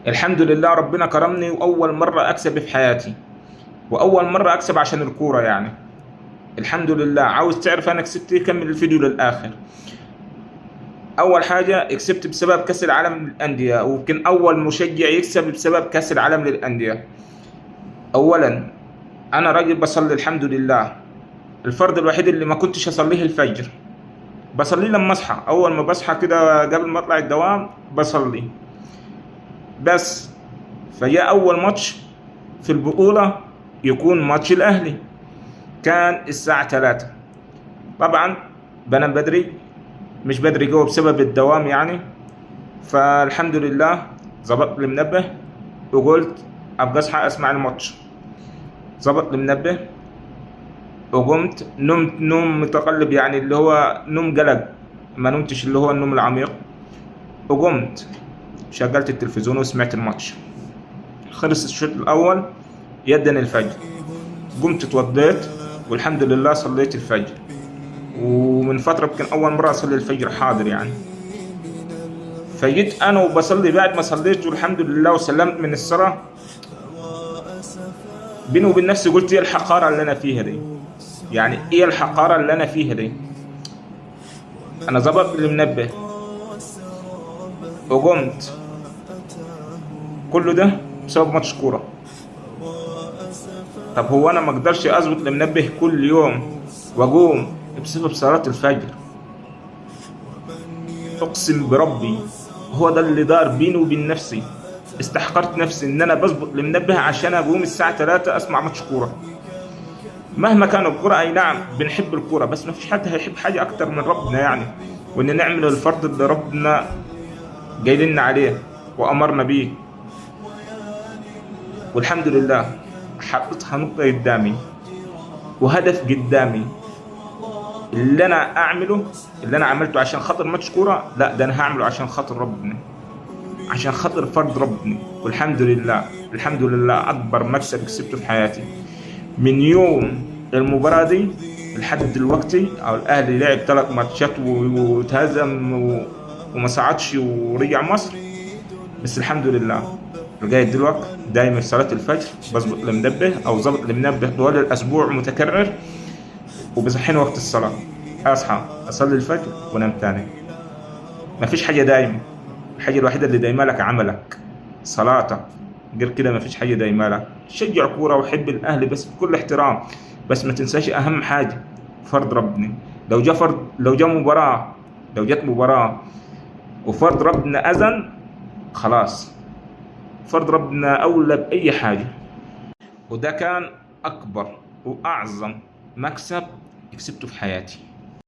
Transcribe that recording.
الحمد لله ربنا كرمني، واول مرة اكسب في حياتي، واول مرة اكسب عشان الكورة يعني. الحمد لله. عاوز تعرف انا كسبت ايه؟ كمل الفيديو للاخر. اول حاجة كسبت بسبب كاس العالم للاندية، ويمكن اول مشجع يكسب بسبب كاس العالم للاندية. اولا انا راجل بصلي الحمد لله، الفرض الوحيد اللي ما كنتش اصلية الفجر، بصليه لما اصحى، اول ما بصحى كده قبل ما اطلع الدوام بصلي بس. فجاء اول ماتش في البطولة يكون ماتش الاهلي، كان الساعة 3. طبعا بنام بدري، مش بدري جوه بسبب الدوام يعني. فالحمد لله ظبطت المنبه وقلت ابقى اصحى اسمع الماتش. ظبط المنبه وقمت نمت نوم متقلب، يعني اللي هو نوم قلق، ما نمتش اللي هو النوم العميق. وقمت شغلت التلفزيون وسمعت الماتش. خلص الشوط الاول يدن الفجر، قمت اتوضيت والحمد لله صليت الفجر. ومن فترة يمكن أول مرة أصلي الفجر حاضر يعني. فجيت أنا وبصلي، بعد ما صليت والحمد لله وسلمت من الصلاة، بيني وبين نفسي قلت إيه الحقارة اللي أنا فيها دي؟ يعني إيه الحقارة اللي أنا فيها دي؟ أنا ظبط المنبه وقمت، كله ده بسبب ماتش كورة. طب هو أنا ما أقدرش أظبط المنبه كل يوم وأقوم بسبب صلاة الفجر؟ أقسم بربي هو ده اللي دار بيني وبين نفسي. استحقرت نفسي إن أنا بظبط المنبه عشان أقوم الساعة 3 أسمع ماتش كورة. مهما كان الكورة، أي نعم بنحب الكورة، بس ما فيش حد هيحب حاجة أكتر من ربنا يعني، وإن نعمل الفرض اللي ربنا جاي لنا عليه وأمرنا بيه. والحمد لله حطيتها نقطة قدامي وهدف قدامي، اللي انا اعمله، اللي انا عملته عشان خاطر ماتش كورة، لا ده انا هعمله عشان خاطر ربنا، عشان خاطر فرض ربنا. والحمد لله، الحمد لله اكبر مكسب كسبته في حياتي من يوم المباراة دي لحد دلوقتي. او الاهلي لعب 3 ماتشات واتهزم وما صعدش ورجع مصر، بس الحمد لله لغاية دلوقتي دايما في صلاة الفجر بظبط المنبه، او ظبط المنبه طوال الاسبوع متكرر، وبصحيني وقت الصلاة، اصحى اصلي الفجر وانام تاني. مفيش حاجة دايمة، الحاجة الوحيدة اللي دايمة لك عملك، صلاتك، غير كده مفيش حاجة دايمة لك. شجع كورة وحب الاهلي بس بكل احترام، بس ما تنساش اهم حاجة فرض ربنا. لو جا فرض، لو جا مباراة، لو جت مباراة وفرض ربنا اذن، خلاص فرض ربنا اولى باي حاجة. وده كان اكبر واعظم مكسب كسبته في حياتي.